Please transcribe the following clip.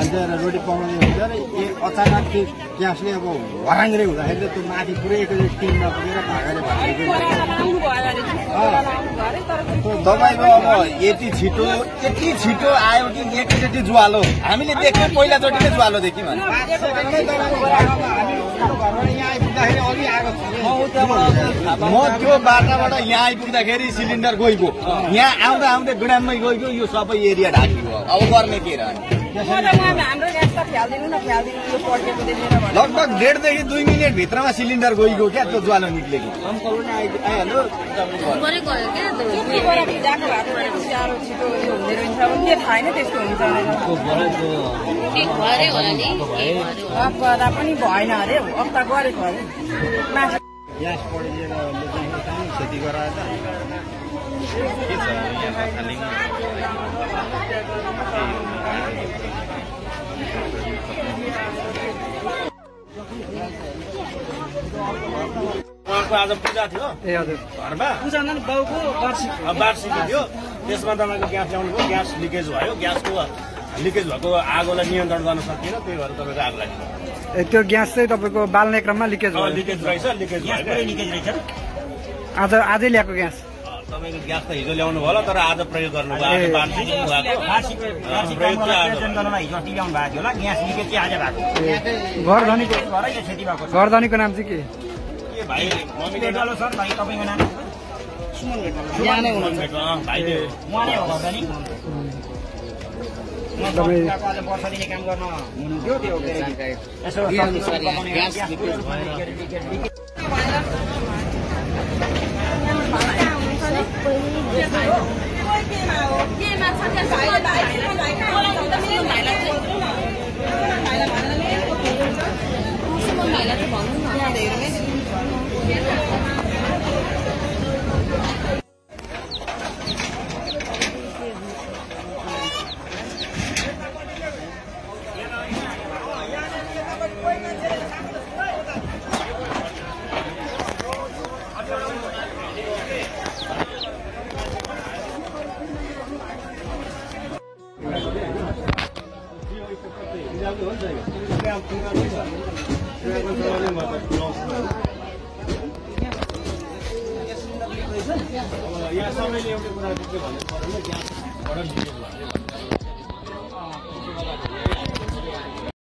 अन्त रोटी पकाउने हुन्छ र अचानक त्यो ग्यासले अब हराङ्ग्रै हुँदाखेरि त्यो माथि पुरै एकैचोटि टिनमा पुगेर भागाले भागेको दबाईको अब यति छिटो आयो कि एकैचोटि ज्वालो हामीले देख्ने पहिलाचोटि नै ज्वालो देख्यौँ भने म त्यो बाटाबाट यहाँ आइपुग्दाखेरि सिलिन्डर गइगयो यहाँ आउँदा आउँदै गुडाममै गइगयो यो सबै एरिया ढाकियो अब गर्ने के र लगभग 1.5 देखि 2 मिनट भित्रमा सिलिन्डर गइगयो क्या त्यो ज्वालो निक्लेको पनि भएन अरे हप्ता गरेको अरे ग्यास पढिएर खेती गराएर आज पूजा थियो ए हजुर घरमा पूजा न बाउको वार्षिक थियो त्यसमा तपाईको ग्यास ल्याउनु भयो ग्यास लिकेज भयो ग्यासको लिकेज भएको आगोलाई नियन्त्रण गर्न सकिएन त्यही भएर तपाईको आग लाग्यो त्यो ग्यास चाहिँ तपाईको बाल्ने क्रममा लिकेज भयो लिकेज रहेछ लिकेज रहेछ आजै ल्याएको ग्यास तपाईको ग्यास त हिजो ल्याउनु भयो तर आज प्रयोग गर्नु भयो घरधनीको नाम चाहिँ के भाइ सर भाइ तपाईको नाम सुमन भेट्टालो यहाँ नै हुनुहुन्छ भाइ उहाँ नै हो घरधनी तपाईँ आज वर्ष दिने काम गर्न हुनुहुन्थ्यो त्यो यसो ग्यास लिकेज यहाँ सबैले एउटा कुरा के भन्नु पर्दैन ग्यास